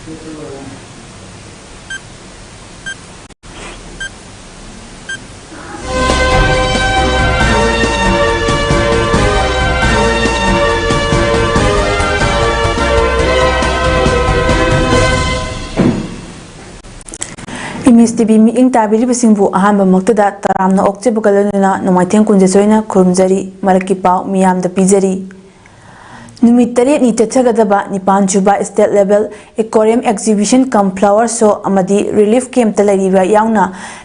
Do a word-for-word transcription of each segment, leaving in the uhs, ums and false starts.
Image T V ꯃꯤꯠꯌꯦꯡ ꯇꯥꯕꯤꯔꯤꯕꯁꯤꯡꯕꯨ ꯑꯍꯥꯟꯕꯃꯛꯇꯗ ꯇꯔꯥꯝꯅ ꯑꯣꯛꯆꯕꯒ ꯂꯣꯏꯅꯅ ꯅꯣꯡꯃꯥꯏꯊꯦꯝ ꯀꯨꯟꯖꯦꯁꯣꯏꯅ ꯈꯨꯔꯨꯝꯖꯔꯤ꯫ ꯃꯔꯛꯀꯤ ꯄꯥꯎ ꯃꯤꯌꯥꯝꯗ ꯄꯤꯖꯔꯤ꯫ ꯅꯨꯃꯤꯠ ꯇꯔꯦꯠꯅꯤ ꯆꯠꯊꯒꯗꯕ ꯅꯤꯄꯥꯟ ꯁꯨꯕ State Level Aquarium Exhibition cum Flower Show ꯑꯃꯗꯤ Relief Campꯇ ꯂꯩꯔꯤꯕ ꯌꯥꯎꯅ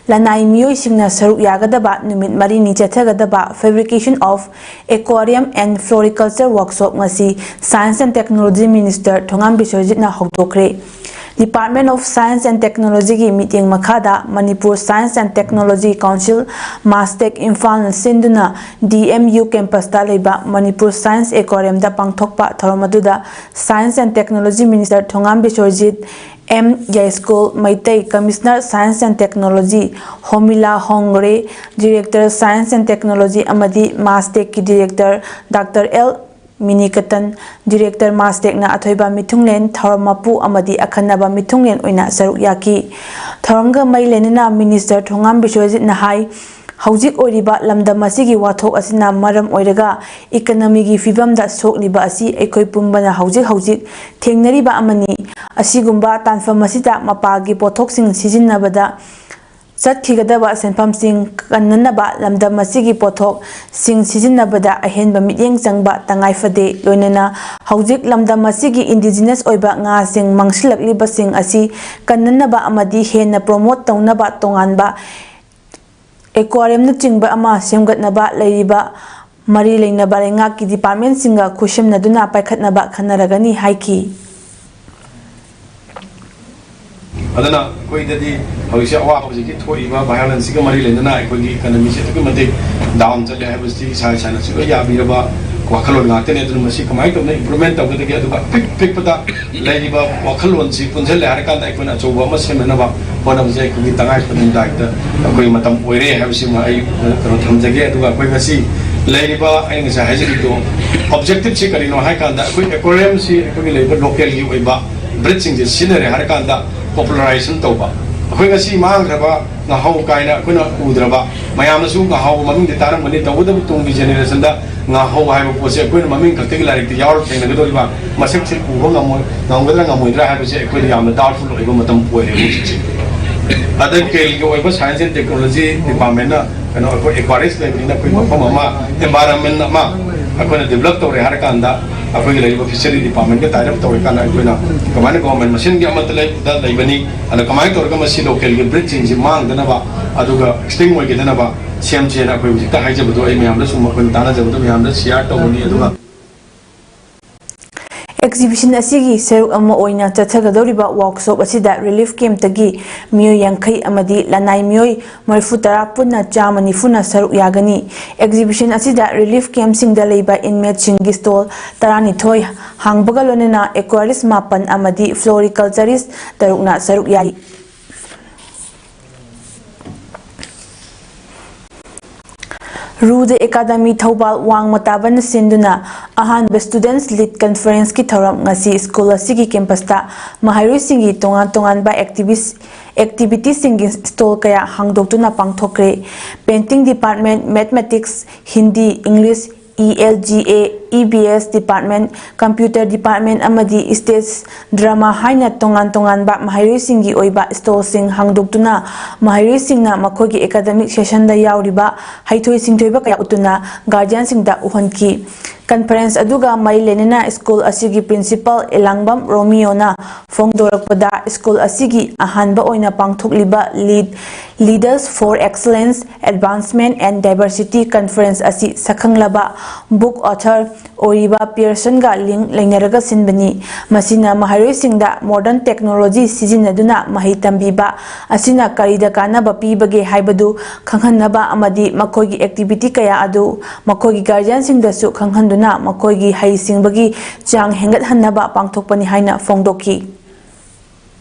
ꯂꯅꯥꯏ ꯃꯤꯑꯣꯏꯁꯤꯡꯅ ꯁꯔꯨꯛ ꯌꯥꯒꯗꯕ ꯅꯨꯃꯤꯠ ꯃꯔꯤꯅꯤ ꯆꯠꯊꯒꯗꯕ Fabrication of Aquarium and Floriculture Workshop ꯉꯁꯤ Science and Technology Minister Thongam ꯕꯤꯁ꯭ꯋꯖꯤꯠꯅ ꯍꯧꯗꯣꯛꯈ꯭ꯔꯦ꯫ Department of Science and Technologyꯒꯤ ꯃꯤꯠꯌꯦꯡ ꯃꯈꯥꯗ Manipur Science and Technology Council, MASTEC, ꯏꯝꯐꯥꯜꯅ ꯁꯤꯟꯗꯨꯅ D M U campusꯇ ꯂꯩꯕ ꯃꯅꯤꯄꯨꯔ Science Aquariumꯗ ꯄꯥꯡꯊꯣꯛꯄ ꯊꯧꯔꯝ ꯑꯗꯨꯗ Science and Technology Minister Thongam Biswajit, M ꯌꯥꯏꯁ꯭ꯀꯨꯜ Meitei, Commissioner Science and Technology ꯍꯣꯃꯤꯂꯥ ꯍꯣꯡꯒ꯭ꯔꯦ, Director Science and Technology ꯑꯃꯗꯤ MASTECꯀꯤ Director Doctor L ꯃꯤꯅꯤꯀꯇꯟ, Director MASTECꯅ ꯑꯊꯣꯏꯕ ꯃꯤꯊꯨꯡꯂꯦꯟ, ꯊꯧꯔꯝ ꯃꯄꯨ ꯑꯃꯗꯤ ꯑꯈꯟꯅꯕ ꯃꯤꯊꯨꯡꯂꯦꯟ ꯑꯣꯏꯅ ꯁꯔꯨꯛ ꯌꯥꯈꯤ꯫ ꯊꯧꯔꯝꯒ ꯃꯔꯤ ꯂꯩꯅꯅ Minister ꯊꯣꯉꯥꯝ ꯕꯤꯁ꯭ꯋꯖꯤꯠꯅ ꯍꯥꯏ, ꯍꯧꯖꯤꯛ ꯑꯣꯏꯔꯤꯕ ꯂꯝꯗꯝ ꯑꯁꯤꯒꯤ ꯋꯥꯊꯣꯛ ꯑꯁꯤꯅ ꯃꯔꯝ ꯑꯣꯏꯔꯒ economyꯒꯤ ꯐꯤꯕꯝꯗ ꯁꯣꯛꯂꯤꯕ ꯑꯁꯤ ꯑꯩꯈꯣꯏ ꯄꯨꯝꯕꯅ ꯍꯧꯖꯤꯛ ꯍꯧꯖꯤꯛ ꯊꯦꯡꯅꯔꯤꯕ ꯑꯃꯅꯤ꯫ ꯑꯁꯤꯒꯨꯝꯕ ꯇꯥꯟꯐꯝ ꯑꯁꯤꯗ ꯃꯄꯥꯒꯤ ꯄꯣꯠꯊꯣꯛꯁꯤꯡ ꯁꯤꯖꯤꯟꯅꯕꯗ ꯆꯠꯈꯤꯒꯗꯕ ꯁꯦꯟꯐꯝꯁꯤꯡ ꯀꯟꯅꯅꯕ ꯂꯝꯗꯝ ꯑꯁꯤꯒꯤ ꯄꯣꯠꯊꯣꯛꯁꯤꯡ ꯁꯤꯖꯤꯟꯅꯕꯗ ꯑꯍꯦꯟꯕ ꯃꯤꯠꯌꯦꯡ ꯆꯪꯕ ꯇꯉꯥꯏ ꯐꯗꯦ꯫ ꯂꯣꯏꯅꯅ ꯍꯧꯖꯤꯛ ꯂꯝꯗꯝ ꯑꯁꯤꯒꯤ indigenous ꯑꯣꯏꯕ ꯉꯥꯁꯤꯡ ꯃꯥꯡꯁꯤꯜꯂꯛꯂꯤꯕꯁꯤꯡ ꯑꯁꯤ ꯀꯟꯅꯅꯕ ꯑꯃꯗꯤ ꯍꯦꯟꯅ promote ꯇꯧꯅꯕ ꯇꯣꯉꯥꯟꯕ aquariumꯅꯆꯤꯡꯕ ꯑꯃ ꯁꯦꯝꯒꯠꯅꯕ ꯂꯩꯔꯤꯕ ꯃꯔꯤ ꯂꯩꯅꯕ ꯂꯩꯉꯥꯛꯀꯤ departmentꯁꯤꯡꯒ ꯈꯨꯠꯁꯝꯅꯗꯨꯅ ꯄꯥꯏꯈꯠꯅꯕ ꯈꯟꯅꯔꯒꯅꯤ ꯍꯥꯏꯈꯤ꯫ ꯑꯗꯨꯅ ꯑꯩꯈꯣꯏꯗꯗꯤ ꯍꯧꯖꯤꯛꯁꯦ ꯑꯋꯥꯕ ꯍꯧꯖꯤꯛꯀꯤ ꯊꯣꯛꯏꯕ violenceꯁꯤꯒ ꯃꯔꯤ ꯂꯩꯅꯅ ꯑꯩꯈꯣꯏꯒꯤ economyꯁꯦ ꯑꯗꯨꯛꯀꯤ ꯃꯇꯤꯛ down ꯆꯠꯂꯦ ꯍꯥꯏꯕꯁꯤ ꯏꯁꯥ ꯏꯁꯥꯅꯁꯨ ꯂꯣꯏ ꯌꯥꯕꯤꯔꯕ ꯋꯥꯈꯜꯂꯣꯟ ꯉꯥꯛꯇꯅꯤ꯫ ꯑꯗꯨꯅ ꯃꯁꯤ ꯀꯃꯥꯏꯅ ꯇꯧꯗꯅ improvement ꯇꯧꯒꯗꯒꯦ? ꯑꯗꯨꯒ ꯑꯄꯤꯛ ꯑꯄꯤꯛꯄꯗ ꯂꯩꯔꯤꯕ ꯋꯥꯈꯜꯂꯣꯟꯁꯤ ꯄꯨꯟꯁꯤꯜꯂꯦ ꯍꯥꯏꯔꯀꯥꯟꯗ ꯑꯩꯈꯣꯏꯅ ꯑꯆꯧꯕ ꯑꯃ ꯁꯦꯝꯅꯅꯕ ꯍꯣꯠꯅꯕꯁꯦ ꯑꯩꯈꯣꯏꯒꯤ ꯇꯉꯥꯏ ꯐꯗꯅ ꯗꯥꯏꯇ ꯑꯩꯈꯣꯏꯒꯤ ꯃꯇꯝ ꯑꯣꯏꯔꯦ ꯍꯥꯏꯕꯁꯤꯃ ꯑꯩ, ꯑ, ꯀꯩꯅꯣ ꯊꯝꯖꯒꯦ꯫ ꯑꯗꯨꯒ ꯑꯩꯈꯣꯏ ꯉꯁꯤ ꯂꯩꯔꯤꯕ, ꯑꯩꯅ ꯉꯁꯥꯏ ꯍꯥꯏꯖꯈꯤꯕꯗꯣ, objectiveꯁꯤ ꯀꯔꯤꯅꯣ ꯍꯥꯏ ꯀꯥꯟꯗ ꯑꯩꯈꯣꯏ aquariumꯁꯤ ꯑꯩꯈꯣꯏꯒꯤ ꯂꯩꯔꯤꯕ localꯒꯤ ꯑꯣꯏꯕ ꯕ꯭ꯔꯤꯠꯁꯤꯡꯁꯦ ꯁꯤꯖꯤꯟꯅꯔꯦ ꯍꯥꯏꯔꯀꯥꯟꯗ ꯄꯣꯄꯨꯂꯔꯥꯏꯖꯦꯁꯟ ꯇꯧꯕ, ꯑꯩꯈꯣꯏ ꯉꯁꯤ ꯃꯥꯡꯈ꯭ꯔꯕ ꯉꯥꯍꯧ ꯀꯥꯏꯅ ꯑꯩꯈꯣꯏꯅ ꯎꯗ꯭ꯔꯕ, ꯃꯌꯥꯝꯅꯁꯨ ꯉꯥꯍꯧ ꯃꯃꯤꯡꯗꯤ ꯇꯥꯔꯝꯒꯅꯤ, ꯇꯧꯕꯇꯕꯨ ꯇꯨꯡꯒꯤ ꯖꯦꯅꯦꯔꯦꯁꯟꯗ ꯉꯥꯍꯧ ꯍꯥꯏꯕ ꯄꯣꯠꯁꯦ ꯑꯩꯈꯣꯏꯅ ꯃꯃꯤꯡ ꯈꯛꯇꯒꯤ ꯂꯥꯏꯔꯤꯛꯇ ꯌꯥꯎꯔ ꯊꯦꯡꯅꯒꯗꯧꯔꯤꯕ ꯃꯁꯛꯁꯦ ꯎꯕ ꯉꯝꯃꯣꯏ, ꯉꯝꯒꯗ꯭ꯔꯥ ꯉꯝꯃꯣꯏꯗ꯭ꯔꯥ ꯍꯥꯏꯕꯁꯦ ꯑꯩꯈꯣꯏꯗ ꯌꯥꯝꯅ ꯗꯥꯎꯠꯐꯨꯜ ꯑꯣꯏꯕ ꯃꯇꯝ ꯑꯣꯏꯔꯦ ꯍꯧꯖꯤꯛꯁꯦ꯫ ꯑꯗ ꯀꯦꯜꯒꯤ ꯑꯣꯏꯕ ꯁꯥꯏꯟꯁ ꯑꯦꯟ ꯇꯦꯛꯅꯣꯂꯣꯖꯤ ꯗꯤꯄꯥꯔꯠꯃꯦꯟꯅ ꯀꯩꯅꯣ ꯑꯩꯈꯣꯏ ꯑꯦꯀ꯭ꯋꯥꯔꯤꯁ ꯂꯩꯕꯅꯤꯅ ꯑꯩꯈꯣꯏ ꯃꯐꯝ ꯑꯃ, ꯑꯦꯟꯚꯥꯏꯔꯟꯃꯦꯟ ꯑꯃ ꯑꯩꯈꯣꯏꯅ ꯗꯤꯕꯂꯞ ꯇꯧꯔꯦ ꯍꯥꯏꯔꯀꯥꯟꯗ ꯑꯩꯈꯣꯏꯒꯤ ꯂꯩꯔꯤꯕ ꯐꯤꯁꯔꯤ ꯗꯤꯄꯥꯔꯠꯃꯦꯟꯒ ꯇꯥꯏ ꯑꯞ ꯇꯧꯔꯀꯥꯟꯗ ꯑꯩꯈꯣꯏꯅ ꯀꯃꯥꯏꯅ ꯒꯣꯔꯃꯦꯟ ꯃꯁꯦꯟꯒꯤ ꯑꯃꯠꯇ ꯂꯩ-, ꯗ ꯂꯩꯕꯅꯤ, ꯑꯗ ꯀꯃꯥꯏꯅ ꯇꯧꯔꯒ ꯃꯁꯤ ꯂꯣꯀꯦꯜꯒꯤ ꯕ꯭ꯔꯤꯠꯁꯤꯡꯁꯤ ꯃꯥꯡꯗꯅꯕ ꯑꯗꯨꯒ ꯑꯦꯛꯁꯇꯤꯡ ꯑꯣꯏꯒꯗꯅꯕ ꯁꯦꯝꯁꯦꯅ ꯑꯩꯈꯣꯏ ꯍꯧꯖꯤꯛꯇ ꯍꯥꯏꯖꯕꯗꯣ ꯑꯩ ꯃꯌꯥꯝꯗ ꯁꯨꯝ ꯑꯩꯈꯣꯏꯅ ꯇꯥꯟꯅꯖꯕꯗꯣ ꯃꯌꯥꯝꯗ ꯁꯤꯌꯥꯔ ꯇꯧꯕꯅꯤ꯫ ꯑꯗꯨꯒ ꯑꯦꯛꯖꯤꯕꯤꯁꯟ ꯑꯁꯤꯒꯤ ꯁꯔꯨꯛ ꯑꯃ ꯑꯣꯏꯅ ꯆꯠꯊꯒꯗꯧꯔꯤꯕ ꯋꯥꯔꯛꯁꯣꯞ ꯑꯁꯤꯗ ꯔꯤꯂꯤꯐ ꯀꯦꯝꯞꯇꯒꯤ ꯃꯤꯑꯣꯏ ꯌꯥꯡꯈꯩ ꯑꯃꯗꯤ ꯂꯅꯥꯏ ꯃꯤꯑꯣꯏ ꯃꯔꯤꯐꯨ ꯇꯔꯥ ꯄꯨꯟꯅ ꯆꯥꯝꯃ ꯅꯤꯐꯨꯅ ꯁꯔꯨꯛ ꯌꯥꯒꯅꯤ꯫ ꯑꯦꯛꯖꯤꯕꯤꯁꯟ ꯑꯁꯤꯗ ꯔꯤꯂꯤꯐ ꯀꯦꯝꯞꯁꯤꯡꯗ ꯂꯩꯕ ꯏꯟꯃꯦꯠꯁꯤꯡꯒꯤ ꯁ꯭ꯇꯣꯜ ꯇꯔꯥꯅꯤꯊꯣꯏ ꯍꯥꯡꯕꯒ ꯂꯣꯏꯅꯅ ꯑꯦꯀ꯭ꯋꯥꯔꯤꯁ ꯃꯥꯄꯟ ꯑꯃꯗꯤ ꯐ꯭ꯂꯣꯔꯤꯀꯜꯆꯔꯤꯁ ꯇꯔꯨꯛꯅ ꯁꯔꯨꯛ ꯌꯥꯔꯤ꯫ ꯔꯨꯗ ꯑꯦꯀꯥꯗꯃꯤ ꯊꯧꯕꯥꯜ ꯋꯥꯡꯃ ꯇꯥꯕꯅ ꯁꯤꯟꯗꯨꯅ ꯑꯍꯥꯟꯕ ꯁ꯭ꯇꯨꯗꯦꯟꯠꯁ ꯂꯤꯗ ꯀꯟꯐꯔꯦꯟꯁꯀꯤ ꯊꯧꯔꯝ ꯉꯁꯤ ꯁ꯭ꯀꯨꯜ ꯑꯁꯤꯒꯤ ꯀꯦꯝꯄꯁꯇ ꯃꯍꯩꯔꯣꯏꯁꯤꯡꯒꯤ ꯇꯣꯉꯥꯟ ꯇꯣꯉꯥꯟꯕ ꯑꯦꯛꯇꯤꯚꯤꯁ-, ꯑꯦꯛꯇꯤꯚꯤꯇꯤꯁꯤꯡꯒꯤ ꯁ꯭ꯇꯣꯜ ꯀꯌꯥ ꯍꯥꯡꯗꯣꯛꯇꯨꯅ ꯄꯥꯡꯊꯣꯛꯈ꯭ꯔꯦ꯫ Painting department, mathematics, Hindi, English, E L G A, E B S department, computer department ꯑꯃꯗꯤ ꯁ꯭ꯇꯦꯖ ꯗ꯭ꯔꯃꯥ ꯍꯥꯏꯅ ꯇꯣꯉꯥꯟ ꯇꯣꯉꯥꯟꯕ ꯃꯍꯩꯔꯣꯏꯁꯤꯡꯒꯤ ꯑꯣꯏꯕ ꯁ꯭ꯇꯣꯜꯁꯤꯡ ꯍꯥꯡꯗꯣꯛꯇꯨꯅ ꯃꯍꯩꯔꯣꯏꯁꯤꯡꯅ ꯃꯈꯣꯏꯒꯤ ꯑꯦꯀꯥꯗꯃꯤꯛ ꯁꯦꯁꯟꯗ ꯌꯥꯎꯔꯤꯕ ꯍꯩꯊꯣꯏ ꯁꯤꯡꯊꯣꯏꯕ ꯀꯌꯥ ꯎꯠꯇꯨꯅ ꯒꯥꯔꯖꯤꯌꯥꯟꯁꯤꯡꯗ ꯎꯍꯟꯈꯤ꯫ ꯀꯟꯐꯔꯦꯟꯁ ꯑꯗꯨꯒ ꯃꯔꯤ ꯂꯩꯅꯅ ꯁ꯭ꯀꯨꯜ ꯑꯁꯤꯒꯤ ꯄ꯭ꯔꯤꯟꯁꯤꯄꯥꯜ ꯏꯂꯥꯡꯕꯝ ꯔꯣꯃꯤꯌꯣꯅ ꯐꯣꯡꯗꯣꯔꯛꯄꯗ, ꯁ꯭ꯀꯨꯜ ꯑꯁꯤꯒꯤ ꯑꯍꯥꯟꯕ ꯑꯣꯏꯅ ꯄꯥꯡꯊꯣꯛꯂꯤꯕ lead Leaders for Excellence, Advancement and Diversity Conference ꯑꯁꯤ ꯁꯛꯈꯪꯂꯕ ꯕꯨꯛ ꯑꯣꯊꯔ ꯑꯣꯏꯔꯤꯕ ꯄꯤꯌꯔꯁꯟꯒ ꯂꯤꯡ ꯂꯩꯅꯔꯒ ꯁꯤꯟꯕꯅꯤ꯫ ꯃꯁꯤꯅ ꯃꯍꯩꯔꯣꯏꯁꯤꯡꯗ ꯃꯣꯗꯔꯟ ꯇꯦꯛꯅꯣꯂꯣꯖꯤ ꯁꯤꯖꯤꯟꯅꯗꯨꯅ ꯃꯍꯩ ꯇꯝꯕꯤꯕ ꯑꯁꯤꯅ ꯀꯔꯤꯗ ꯀꯥꯟꯅꯕ ꯄꯤꯕꯒꯦ ꯍꯥꯏꯕꯗꯨ ꯈꯪꯍꯟꯅꯕ ꯑꯃꯗꯤ ꯃꯈꯣꯏꯒꯤ ꯑꯦꯛꯇꯤꯚꯤꯇꯤ ꯀꯌꯥ ꯑꯗꯨ ꯃꯈꯣꯏꯒꯤ ꯒꯥꯔꯖꯤꯌꯥꯟꯁꯤꯡꯗꯁꯨ ꯈꯪꯍꯟꯗꯨꯅ ꯃꯈꯣꯏꯒꯤ ꯍꯩꯁꯤꯡꯕꯒꯤ ꯆꯥꯡ ꯍꯦꯟꯒꯠꯍꯟꯅꯕ ꯄꯥꯡꯊꯣꯛꯄꯅꯤ ꯍꯥꯏꯅ ꯐꯣꯡꯗꯣꯛꯈꯤ꯫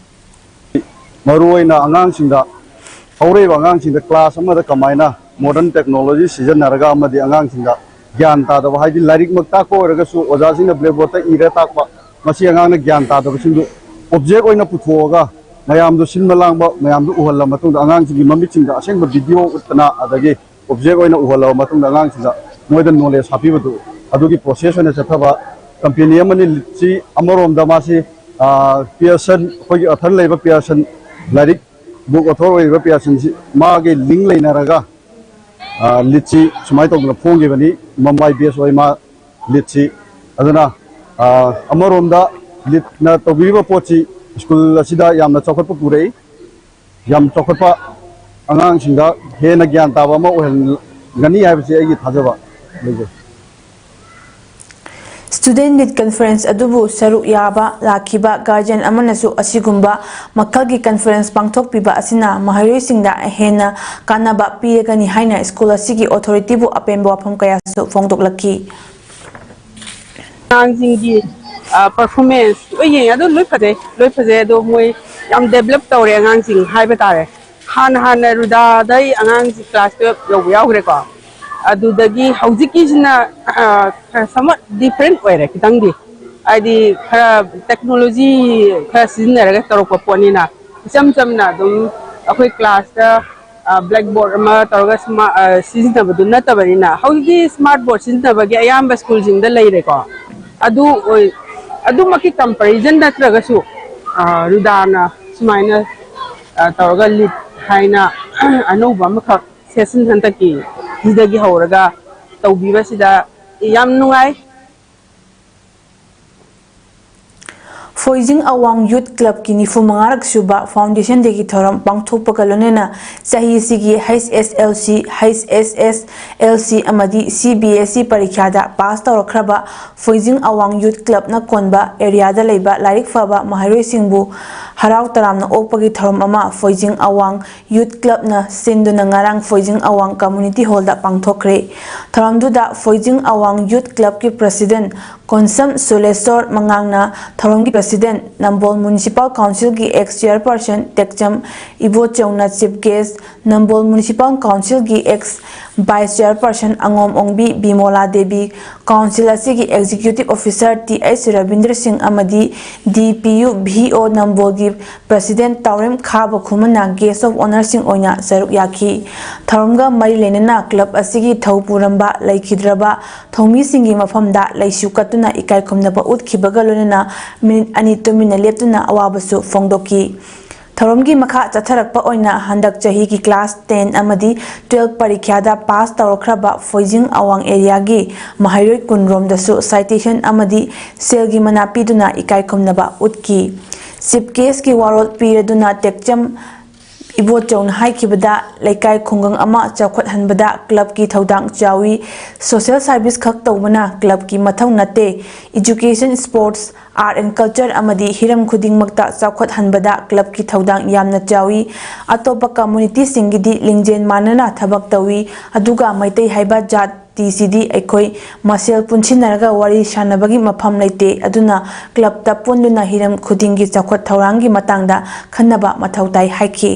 ꯃꯔꯨꯑꯣꯏꯅ ꯑꯉꯥꯡꯁꯤꯡꯗ, ꯍꯧꯔꯛꯏꯕ ꯑꯉꯥꯡꯁꯤꯡꯗ ꯀ꯭ꯂꯥꯁ ꯑꯃꯗ ꯀꯃꯥꯏꯅ ꯃꯣꯗꯔꯟ ꯇꯦꯛꯅꯣꯂꯣꯖꯤ ꯁꯤꯖꯤꯟꯅꯔꯒ ꯑꯃꯗꯤ ꯑꯉꯥꯡꯁꯤꯡꯗ ꯒ꯭ꯌꯥꯟ ꯇꯥꯗꯕ, ꯍꯥꯏꯗꯤ ꯂꯥꯏꯔꯤꯛꯃꯛ ꯇꯥꯛꯄ ꯑꯣꯏꯔꯒꯁꯨ ꯑꯣꯖꯥꯁꯤꯡꯅ ꯕ꯭ꯂꯦꯛꯕꯣꯔꯗꯇ ꯏꯔ ꯇꯥꯛꯄ, ꯃꯁꯤ ꯑꯉꯥꯡꯅ ꯒ꯭ꯌꯥꯟ ꯇꯥꯗꯕꯁꯤꯡꯗꯨ ꯑꯣꯕꯖꯦꯛ ꯑꯣꯏꯅ ꯄꯨꯊꯣꯛꯑꯒ ꯃꯌꯥꯝꯗꯣ ꯁꯤꯟꯕ ꯂꯥꯡꯕ ꯃꯌꯥꯝꯗꯣ ꯎꯍꯜꯂ ꯃꯇꯨꯡꯗ, ꯑꯉꯥꯡꯁꯤꯡꯒꯤ ꯃꯃꯤꯠꯁꯤꯡꯗ ꯑꯁꯦꯡꯕ ꯚꯤꯗꯤꯑꯣ ꯎꯠꯇꯅ, ꯑꯗꯒꯤ ꯑꯣꯕꯖꯦꯛ ꯑꯣꯏꯅ ꯎꯍꯜꯂꯕ ꯃꯇꯨꯡꯗ ꯑꯉꯥꯡꯁꯤꯡꯗ ꯃꯣꯏꯗ ꯅꯣꯂꯦꯖ ꯍꯥꯞꯄꯤꯕꯗꯨ, ꯑꯗꯨꯒꯤ ꯄ꯭ꯔꯣꯁꯦꯁ ꯑꯣꯏꯅ ꯆꯠꯊꯕ ꯀꯝꯄꯦꯅꯤ ꯑꯃꯅꯤ꯫ ꯂꯤꯠꯁꯤ ꯑꯃꯔꯣꯝꯗ ꯃꯥꯁꯤ ꯄꯤꯌꯔꯁꯟ, ꯑꯩꯈꯣꯏꯒꯤ ꯑꯣꯊꯔ ꯂꯩꯕ ꯄꯤꯌꯔꯁꯟ, ꯂꯥꯏꯔꯤꯛ ꯕꯨꯛ ꯑꯣꯊꯔ ꯑꯣꯏꯔꯤꯕ ꯄꯤꯌꯔꯁꯟꯁꯤ ꯃꯥꯒꯤ ꯂꯤꯡ ꯂꯩꯅꯔꯒ ꯂꯤꯠꯁꯤ ꯁꯨꯃꯥꯏꯅ ꯇꯧꯗꯅ ꯐꯣꯡꯈꯤꯕꯅꯤ꯫ ꯃꯨꯝꯕꯥꯏ ꯕꯦꯁ ꯑꯣꯏ ꯃꯥ ꯂꯤꯠꯁꯤ꯫ ꯑꯗꯨꯅ ꯑꯃꯔꯣꯝꯗ ꯂꯤꯠꯅ ꯇꯧꯕꯤꯔꯤꯕ ꯄꯣꯠꯁꯤ ꯁ꯭ꯀꯨꯜ ꯑꯁꯤꯗ ꯌꯥꯝꯅ ꯆꯥꯎꯈꯠꯄ ꯄꯨꯔꯛꯏ꯫ ꯌꯥꯝ ꯆꯥꯎꯈꯠꯄ, ꯑꯉꯥꯡꯁꯤꯡꯗ ꯍꯦꯟꯅ ꯒ꯭ꯌꯥꯟ ꯇꯥꯕ ꯑꯃ ꯑꯣꯏꯍꯟꯒꯅꯤ ꯍꯥꯏꯕꯁꯤ ꯑꯩꯒꯤ ꯊꯥꯖꯕ ꯂꯩꯖꯩ꯫ Student Lead Conference ꯑꯗꯨꯕꯨ ꯁꯔꯨꯛ ꯌꯥꯕ ꯂꯥꯛꯈꯤꯕ guardian ꯑꯃꯅꯁꯨ ꯑꯁꯤꯒꯨꯝꯕ ꯃꯈꯜꯒꯤ conference ꯄꯥꯡꯊꯣꯛꯄꯤꯕ ꯑꯁꯤꯅ ꯃꯍꯩꯔꯣꯏꯁꯤꯡꯗ ꯍꯦꯟꯅ ꯀꯥꯟꯅꯕ ꯄꯤꯔꯒꯅꯤ ꯍꯥꯏꯅ ꯁ꯭ꯀꯨꯜ ꯑꯁꯤꯒꯤ authority ꯕꯨ ꯑꯄꯦꯟꯕ ꯋꯥꯐꯝ ꯀꯌꯥꯁꯨ ꯐꯣꯡꯗꯣꯛꯂꯛꯈꯤ꯫ ꯑꯉꯥꯡꯁꯤꯡꯒꯤ performance ꯂꯣꯏ ꯌꯦꯡꯉꯦ꯫ ꯑꯗꯨ ꯂꯣꯏ ꯐꯖꯩ, ꯂꯣꯏ ꯐꯖꯩ꯫ ꯑꯗꯣ ꯃꯣꯏ ꯌꯥꯝ develop ꯇꯧꯔꯦ ꯑꯉꯥꯡꯁꯤꯡ ꯍꯥꯏꯕ ꯇꯥꯔꯦ꯫ ꯍꯥꯟꯅ ꯍꯥꯟꯅ ꯔꯨꯗꯥꯗꯩ ꯑꯉꯥꯡꯁꯤ class twelve ꯌꯧꯕ ꯌꯥꯎꯈ꯭ꯔꯦꯀꯣ꯫ ꯑꯗꯨꯗꯒꯤ ꯍꯧꯖꯤꯛꯀꯤꯁꯤꯅ somewhat different ꯑꯣꯏꯔꯦ ꯈꯤꯇꯪꯗꯤ꯫ ꯍꯥꯏꯗꯤ ꯈꯔ technology ꯈꯔ ꯁꯤꯖꯤꯟꯅꯔꯒ ꯇꯧꯔꯛꯄ ꯄꯣꯠꯅꯤꯅ, ꯏꯆꯝ ꯆꯝꯅ ꯑꯗꯨꯝ ꯑꯩꯈꯣꯏ class ꯇ blackboard ꯑꯃ ꯇꯧꯔꯒ ꯁꯤꯖꯤꯟꯅꯕꯗꯨ ꯅꯠꯇꯕꯅꯤꯅ, ꯍꯧꯖꯤꯛꯇꯤ smart board ꯁꯤꯖꯤꯟꯅꯕꯒꯤ ꯑꯌꯥꯝꯕ ꯁ꯭ꯀꯨꯜꯁꯤꯡꯗ ꯂꯩꯔꯦꯀꯣ꯫ ꯑꯗꯨ ꯑꯣꯏ ꯑꯗꯨꯃꯛꯀꯤ comparison ꯅꯠꯇ꯭ꯔꯒꯁꯨ, ꯔꯨꯗꯥꯅ ꯁꯨꯃꯥꯏꯅ ꯇꯧꯔꯒ ꯂꯤꯠ ꯍꯥꯏꯅ ꯑꯅꯧꯕ ꯑꯃꯈꯛ session ꯍꯟꯗꯛꯀꯤ ꯁꯤꯗꯒꯤ ꯍꯧꯔꯒ ꯇꯧꯕꯤꯕꯁꯤꯗ ꯌꯥꯝ ꯅꯨꯡꯉꯥꯏ꯫ ꯐꯣꯏꯖꯤꯡ ꯑꯋꯥꯡ Youth Club ꯀꯤ ꯅꯤꯐꯨ ꯃꯉꯥꯔꯛ ꯁꯨꯕ Foundation Day ꯒꯤ ꯊꯧꯔꯝ ꯄꯥꯡꯊꯣꯛꯄꯒ ꯂꯣꯏꯅꯅ ꯆꯍꯤꯁꯤꯒꯤ H S L C, H S S L C ꯑꯃꯗꯤ C B S E ꯄꯔꯤꯈ꯭ꯌꯥꯗ pass ꯇꯧꯔꯛꯈ꯭ꯔꯕ ꯐꯣꯏꯖꯤꯡ ꯑꯋꯥꯡ Youth Club ꯅ ꯀꯣꯟꯕ area ꯗ ꯂꯩꯕ ꯂꯥꯏꯔꯤꯛ ꯐꯕ ꯃꯍꯩꯔꯣꯏꯁꯤꯡꯕꯨ ꯍꯔꯥꯎ ꯇꯔꯥꯝꯅ ꯑꯣꯛꯄꯒꯤ ꯊꯧꯔꯝ ꯑꯃ ꯐꯣꯏꯖꯤꯡ ꯑꯋꯥꯡ Youth Club ꯅ ꯁꯤꯟꯗꯨꯅ ꯉꯔꯥꯡ ꯐꯣꯏꯖꯤꯡ ꯑꯋꯥꯡ Community Hall ꯗ ꯄꯥꯡꯊꯣꯛꯈ꯭ꯔꯦ꯫ ꯊꯧꯔꯝꯗꯨꯗ ꯐꯣꯏꯖꯤꯡ ꯑꯋꯥꯡ Youth Club ꯀꯤ President ꯀꯣꯟꯁꯝ ꯁꯨꯂꯦꯁꯣꯔ ꯃꯉꯥꯡꯅ ꯊꯧꯔꯝꯒꯤ President President, ꯅꯝꯕꯣꯜ Municipal Councilꯒꯤ ex Chairperson ꯇꯦꯛꯆꯝ ꯏꯕꯣꯆꯧꯅ Chief Guest, ꯅꯝꯕꯣꯜ Municipal Councilꯒꯤ ex Vice Chairperson ꯑꯉꯣꯝ ꯑꯣꯡꯕꯤ ꯕꯤꯃꯣꯂꯥ ꯗꯦꯕꯤ, Council ꯑꯁꯤꯒꯤ Executive Officer T H Rabindra Singh ꯑꯃꯗꯤ ꯗꯤ ꯄꯤ ꯌꯨ ꯚꯤ ꯑꯣ ꯅꯝꯕꯣꯜꯒꯤ President ꯇꯥꯎꯔꯦꯝ ꯈꯥꯕ ꯈꯨꯃꯟꯅ Guest of Honourꯁꯤꯡ ꯑꯣꯏꯅ ꯁꯔꯨꯛ ꯌꯥꯈꯤ꯫ ꯊꯧꯔꯝꯒ ꯃꯔꯤ ꯂꯩꯅꯅ club ꯑꯁꯤꯒꯤ ꯊꯧ ꯄꯨꯔꯝꯕ ꯂꯩꯈꯤꯗ꯭ꯔꯕ ꯊꯧꯃꯤꯁꯤꯡꯒꯤ ꯃꯐꯝꯗ ꯂꯩꯁꯨ ꯀꯠꯇꯨꯅ ꯏꯀꯥꯏ ꯈꯨꯝꯅꯕ ꯎꯠꯈꯤꯕꯒ ꯂꯣꯏꯅꯅ ꯃꯤꯅꯤꯠ ꯑꯅꯤ ꯇꯨꯃꯤꯟꯅ ꯂꯦꯞꯇꯨꯅ ꯑꯋꯥꯕꯁꯨ ꯐꯣꯡꯗꯣꯛꯈꯤ꯫ ꯊꯧꯔꯝꯒꯤ ꯃꯈꯥ ꯆꯠꯊꯔꯛꯄ ꯑꯣꯏꯅ ꯍꯟꯗꯛ ꯆꯍꯤꯒꯤ class ten ꯑꯃꯗꯤ twelve ꯄꯔꯤꯈ꯭ꯌꯥꯗ pass ꯇꯧꯔꯛꯈ꯭ꯔꯕ ꯐꯣꯏꯖꯤꯡ ꯑꯋꯥꯡ areaꯒꯤ ꯃꯍꯩꯔꯣꯏ ꯀꯨꯟ ꯔꯣꯝꯗꯁꯨ citation ꯑꯃꯗꯤ ꯁꯦꯜꯒꯤ ꯃꯅꯥ ꯄꯤꯗꯨꯅ ꯏꯀꯥꯏ ꯈꯨꯝꯅꯕ ꯎꯠꯈꯤ꯫ Chief Guestꯀꯤ ꯋꯥꯔꯣꯜ ꯄꯤꯔꯗꯨꯅ ꯇꯦꯛꯆꯝ ꯏꯕꯣꯆꯧꯅ ꯍꯥꯏꯈꯤꯕꯗ, ꯂꯩꯀꯥꯏ ꯈꯨꯡꯒꯪ ꯑꯃ ꯆꯥꯎꯈꯠꯍꯟꯕꯗ clubꯀꯤ ꯊꯧꯗꯥꯡ ꯆꯥꯎꯏ꯫ Social service ꯈꯛ ꯇꯧꯕꯅ clubꯀꯤ ꯃꯊꯧ ꯅꯠꯇꯦ꯫ Education, sports, art and culture ꯑꯃꯗꯤ ꯍꯤꯔꯝ ꯈꯨꯗꯤꯡꯃꯛꯇ ꯆꯥꯎꯈꯠꯍꯟꯕꯗ clubꯀꯤ ꯊꯧꯗꯥꯡ ꯌꯥꯝꯅ ꯆꯥꯎꯏ꯫ ꯑꯇꯣꯞꯄ communityꯁꯤꯡꯒꯤꯗꯤ ꯂꯤꯡꯖꯦꯜ ꯃꯥꯟꯅꯅ ꯊꯕꯛ ꯇꯧꯏ, ꯑꯗꯨꯒ ꯃꯩꯇꯩ ꯍꯥꯏꯕ ꯖꯥꯇꯤꯁꯤꯗꯤ ꯑꯩꯈꯣꯏ ꯃꯁꯦꯜ ꯄꯨꯟꯁꯤꯟꯅꯔꯒ ꯋꯥꯔꯤ ꯁꯥꯟꯅꯕꯒꯤ ꯃꯐꯝ ꯂꯩꯇꯦ꯫ ꯑꯗꯨꯅ clubꯇ ꯄꯨꯟꯗꯨꯅ ꯍꯤꯔꯝ ꯈꯨꯗꯤꯡꯒꯤ ꯆꯥꯎꯈꯠ ꯊꯧꯔꯥꯡꯒꯤ ꯃꯇꯥꯡꯗ ꯈꯟꯅꯕ ꯃꯊꯧ ꯇꯥꯏ ꯍꯥꯏꯈꯤ꯫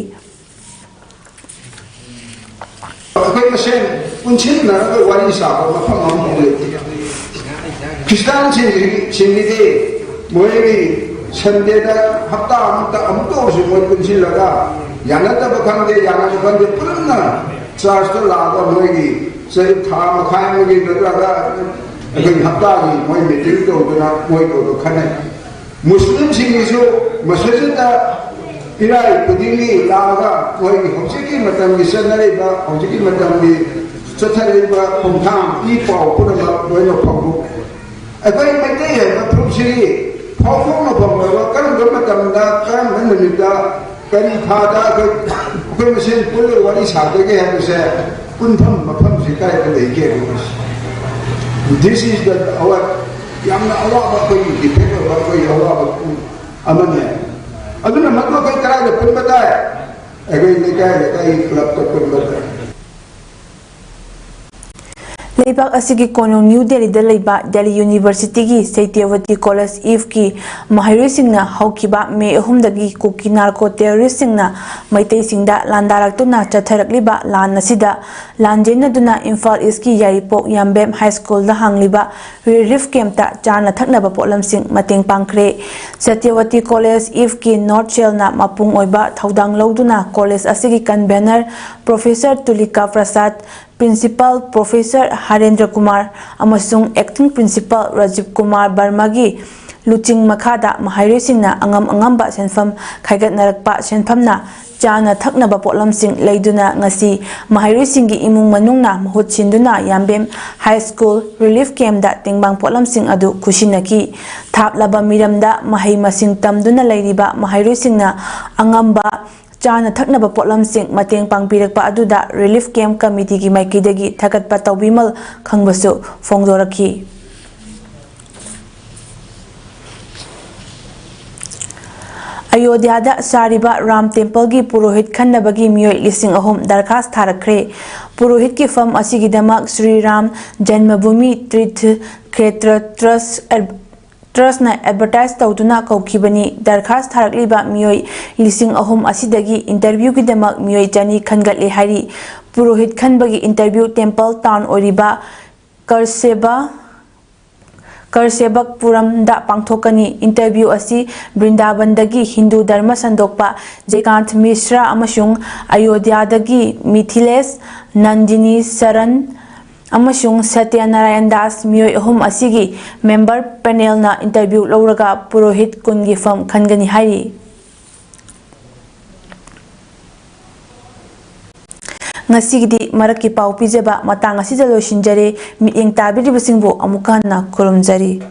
ꯑꯩꯈꯣꯏ ꯃꯁꯦꯟ ꯄꯨꯟꯁꯤꯟꯅꯔꯒ ꯋꯥꯔꯤ ꯁꯥꯕ ꯃꯐꯝ ꯑꯃꯐꯥꯎ ꯂꯩꯇꯦ꯫ ꯈ꯭ꯔꯤꯁꯇꯥꯟꯁꯤꯡꯒꯤꯗꯤ ꯃꯣꯏꯒꯤ Sundayꯗ ꯍꯞꯇꯥ ꯑꯃꯨꯛꯇ ꯑꯃꯨꯛꯇ ꯑꯣꯏꯔꯁꯨ ꯃꯣꯏ ꯄꯨꯟꯁꯤꯜꯂꯒ, ꯌꯥꯅꯗꯕ ꯈꯪꯗꯦ, ꯌꯥꯅꯕ ꯈꯪꯗꯦ, ꯄꯨꯟꯅ churchꯇ ꯂꯥꯛꯑꯒ ꯃꯣꯏꯒꯤ ꯆꯍꯤ ꯊꯥ ꯃꯈꯥꯏ ꯑꯃꯒꯤ ꯅꯠꯇ꯭ꯔꯒ ꯑꯩꯈꯣꯏꯒꯤ ꯍꯞꯇꯥꯒꯤ ꯃꯣꯏ meeting ꯇꯧꯗꯅ ꯃꯣꯏ ꯇꯧꯗ ꯈꯟꯅꯩ꯫ ꯃꯨꯁꯂꯤꯝꯁꯤꯡꯒꯤꯁꯨ ꯃꯁꯖꯤꯠꯇ ꯏꯔꯥꯏ ꯈꯨꯗꯤꯡꯒꯤ ꯂꯥꯛꯑꯒ ꯃꯣꯏꯒꯤ ꯍꯧꯖꯤꯛꯀꯤ ꯃꯇꯝꯒꯤ ꯆꯠꯅꯔꯤꯕ, ꯍꯧꯖꯤꯛꯀꯤ ꯃꯇꯝꯒꯤ ꯆꯠꯊꯔꯤꯕ ꯈꯣꯡꯊꯥꯡ, ꯏ ꯄꯥꯎ ꯄꯨꯝꯅꯃꯛ ꯂꯣꯏꯅ ꯐꯥꯎꯗꯣꯛ꯫ ꯑꯩꯈꯣꯏ ꯃꯩꯇꯩ ꯍꯥꯏꯕ ꯐꯨꯔꯨꯞꯁꯤꯒꯤ ꯐꯥꯎꯗꯣꯛꯅ ꯐꯪꯂꯕ ꯀꯔꯝꯕ ꯃꯇꯝꯗ, ꯀꯔꯝꯕ ꯅꯨꯃꯤꯠꯇ, ꯀꯔꯤ ꯊꯥꯗ ꯑꯩꯈꯣꯏ, ꯑꯩꯈꯣꯏ ꯃꯁꯦꯟ ꯄꯨꯜꯂꯒ ꯋꯥꯔꯤ ꯁꯥꯗꯒꯦ ꯍꯥꯏꯕꯁꯦ ꯄꯨꯟꯐꯝ ꯃꯐꯝꯁꯤ ꯀꯥꯏꯗ ꯂꯩꯒꯦ? This is the our ꯌꯥꯝꯅ ꯑꯋꯥꯕ, ꯑꯩꯈꯣꯏꯒꯤ defect ꯑꯣꯏꯕ, ꯑꯩꯈꯣꯏꯒꯤ ꯑꯋꯥꯕ ꯑꯃꯅꯤ꯫ ꯑꯗꯨꯅ ꯃꯗꯨ ꯑꯩꯈꯣꯏ ꯀꯗꯥꯏꯗ ꯄꯨꯟꯕ ꯇꯥꯏ? ꯑꯩꯈꯣꯏ ꯂꯩꯀꯥꯏ ꯂꯩꯀꯥꯏꯒꯤ clubꯇ ꯄꯨꯟꯕ ꯇꯥꯏ꯫ ꯂꯩꯕꯥꯛ ꯑꯁꯤꯒꯤ ꯀꯣꯅꯨꯡ ꯅ꯭ꯌꯨ ꯗꯦꯜꯂꯤꯗ ꯂꯩꯕ ꯗꯦꯜꯂꯤ ꯌꯨꯅꯤꯚꯔꯁꯤꯇꯤꯒꯤ ꯁꯇ꯭ꯌꯋꯇꯤ ꯀꯣꯂꯦꯖ ꯏꯐꯀꯤ ꯃꯍꯩꯔꯣꯏꯁꯤꯡꯅ ꯍꯧꯈꯤꯕ ꯃꯦ ꯑꯍꯨꯝꯗꯒꯤ ꯀꯨꯀꯤ ꯅꯥꯔꯀꯣ ꯇꯦꯔꯣꯔꯤꯁꯁꯤꯡꯅ ꯃꯩꯇꯩꯁꯤꯡꯗ ꯂꯥꯟꯗꯥꯔꯛꯇꯨꯅ ꯆꯠꯊꯔꯛꯂꯤꯕ ꯂꯥꯟ ꯑꯁꯤꯗ ꯂꯥꯟꯖꯦꯟꯅꯗꯨꯅ ꯏꯝꯐꯥꯜ ꯏꯁꯀꯤ ꯌꯥꯏꯔꯤꯄꯣꯛ ꯌꯥꯝꯕꯦꯝ ꯍꯥꯏ ꯁ꯭ꯀꯨꯜꯗ ꯍꯥꯡꯂꯤꯕ ꯔꯤꯂꯤꯐ ꯀꯦꯝꯞꯇ ꯆꯥꯅ ꯊꯛꯅꯕ ꯄꯣꯠꯂꯝꯁꯤꯡ ꯃꯇꯦꯡ ꯄꯥꯡꯈ꯭ꯔꯦ꯫ ꯁꯇ꯭ꯌꯋꯇꯤ ꯀꯣꯂꯦꯖ ꯏꯐꯀꯤ ꯅꯣꯔꯠ ꯁꯦꯜꯅ ꯃꯄꯨꯡ ꯑꯣꯏꯕ ꯊꯧꯗꯥꯡ ꯂꯧꯗꯨꯅ ꯀꯣꯂꯦꯖ ꯑꯁꯤꯒꯤ convener professor Tulika Prasad, principal professor Harendra Kumar ꯑꯃꯁꯨꯡ ꯑꯦꯛꯇꯤꯡ ꯄ꯭ꯔꯤꯟꯁꯤꯄꯥꯜ ꯔꯥꯖꯤꯕ ꯀꯨꯃꯥꯔ ꯕꯔꯃꯥꯒꯤ ꯂꯨꯆꯤꯡ ꯃꯈꯥꯗ ꯃꯍꯩꯔꯣꯏꯁꯤꯡꯅ ꯑꯉꯝ ꯑꯉꯝꯕ ꯁꯦꯟꯐꯝ ꯈꯥꯏꯒꯠꯅꯔꯛꯄ ꯁꯦꯟꯐꯝꯅ ꯆꯥꯅ ꯊꯛꯅꯕ ꯄꯣꯠꯂꯝꯁꯤꯡ ꯂꯩꯗꯨꯅ ꯉꯁꯤ ꯃꯍꯩꯔꯣꯏꯁꯤꯡꯒꯤ ꯏꯃꯨꯡ ꯃꯅꯨꯡꯅ ꯃꯍꯨꯠ ꯁꯤꯟꯗꯨꯅ ꯌꯥꯝꯕꯦꯝ ꯍꯥꯏ ꯁ꯭ꯀꯨꯜ ꯔꯤꯂꯤꯐ ꯀꯦꯝꯞꯇ ꯇꯦꯡꯕꯥꯡ ꯄꯣꯠꯂꯝꯁꯤꯡ ꯑꯗꯨ ꯈꯨꯠꯁꯤꯟꯅꯈꯤ꯫ ꯊꯥꯞꯂꯕ ꯃꯤꯔꯝꯗ ꯃꯍꯩ ꯃꯁꯤꯡ ꯇꯝꯗꯨꯅ ꯂꯩꯔꯤꯕ ꯃꯍꯩꯔꯣꯏꯁꯤꯡꯅ ꯑꯉꯝꯕ ꯆꯥꯅ ꯊꯛꯅꯕ ꯄꯣꯠꯂꯝꯁꯤꯡ ꯃꯇꯦꯡ ꯄꯥꯡꯕꯤꯔꯛꯄ ꯑꯗꯨꯗ ꯔꯤꯂꯤꯐ ꯀꯦꯝꯞ ꯀꯃꯤꯇꯤꯒꯤ ꯃꯥꯏꯀꯩꯗꯒꯤ ꯊꯥꯒꯠꯄ ꯇꯧꯕꯤꯃꯜ ꯈꯪꯕꯁꯨ ꯐꯣꯡꯗꯣꯔꯛꯈꯤ꯫ ꯑꯌꯣꯙ꯭ꯌꯥꯗ ꯁꯥꯔꯤꯕ ꯔꯥꯝ ꯇꯦꯝꯄꯜꯒꯤ ꯄꯨꯔꯣꯍꯤꯠ ꯈꯟꯅꯕꯒꯤ ꯃꯤꯑꯣꯏ ꯂꯤꯁꯤꯡ ꯑꯍꯨꯝ ꯗꯔꯈꯥꯁ ꯊꯥꯔꯛꯈ꯭ꯔꯦ꯫ ꯄꯨꯔꯣꯍꯤꯠꯀꯤ ꯐꯝ ꯑꯁꯤꯒꯤꯗꯃꯛ ꯁ꯭ꯔꯤ ꯔꯥꯝ ꯖꯟꯃꯚꯨꯃꯤ ꯇ꯭ꯔꯤꯊ ꯈꯦꯇ꯭ꯔ ꯇ꯭ꯔꯁ ꯇ꯭ꯔꯁꯅ ꯑꯦꯗꯚꯔꯇꯥꯏꯖ ꯇꯧꯗꯨꯅ ꯀꯧꯈꯤꯕꯅꯤ꯫ ꯗꯔꯈꯥꯁ ꯊꯥꯔꯛꯂꯤꯕ ꯃꯤꯑꯣꯏ ꯂꯤꯁꯤꯡ ꯑꯍꯨꯝ ꯑꯁꯤꯗꯒꯤ ꯏꯟꯇꯔꯚ꯭ꯌꯨꯒꯤꯗꯃꯛ ꯃꯤꯑꯣꯏ ꯆꯅꯤ ꯈꯟꯒꯠꯂꯦ ꯍꯥꯏꯔꯤ꯫ ꯄꯨꯔꯣꯍꯤꯠ ꯈꯟꯕꯒꯤ ꯏꯟꯇꯔꯚ꯭ꯌꯨ ꯇꯦꯝꯄꯜ ꯇꯥꯎꯟ ꯑꯣꯏꯔꯤꯕ ꯀꯔꯁꯦꯕ, ꯀꯔꯁꯦꯕꯛꯄꯨꯔꯝꯗ ꯄꯥꯡꯊꯣꯛꯀꯅꯤ꯫ ꯏꯟꯇꯔꯚ꯭ꯌꯨ ꯑꯁꯤ ꯕ꯭ꯔꯤꯟꯗꯥꯕꯟꯗꯒꯤ ꯍꯤꯟꯗꯨ ꯙꯔꯃ ꯁꯟꯗꯣꯛꯄ ꯖꯌꯀꯥꯟꯊ ꯃꯤꯁ꯭ꯔꯥ ꯑꯃꯁꯨꯡ ꯑꯌꯣꯙ꯭ꯌꯥꯗꯒꯤ ꯃꯤꯊꯤꯂꯦꯁ, ꯅꯟꯗꯤꯅꯤ ꯁꯔꯟ ꯑꯃꯁꯨꯡ ꯁꯇ꯭ꯌꯅꯥꯔꯥꯌꯟ ꯗꯥꯁ ꯃꯤꯑꯣꯏ ꯑꯍꯨꯝ ꯑꯁꯤꯒꯤ ꯃꯦꯝꯕꯔ ꯄꯦꯅꯦꯜꯅ ꯏꯟꯇꯔꯚ꯭ꯌꯨ ꯂꯧꯔꯒ ꯄꯨꯔꯣꯍꯤꯠ ꯀꯨꯟꯒꯤ ꯐꯝ ꯈꯟꯒꯅꯤ ꯍꯥꯏꯔꯤ꯫ ꯉꯁꯤꯒꯤꯗꯤ ꯃꯔꯛꯀꯤ ꯄꯥꯎ ꯄꯤꯖꯕ ꯃꯇꯥꯡ ꯑꯁꯤꯗ ꯂꯣꯏꯁꯤꯟꯖꯔꯦ꯫ ꯃꯤꯠꯌꯦꯡ ꯇꯥꯕꯤꯔꯤꯕꯁꯤꯡꯕꯨ ꯑꯃꯨꯛꯀ ꯍꯟꯅ ꯈꯨꯔꯨꯝꯖꯔꯤ꯫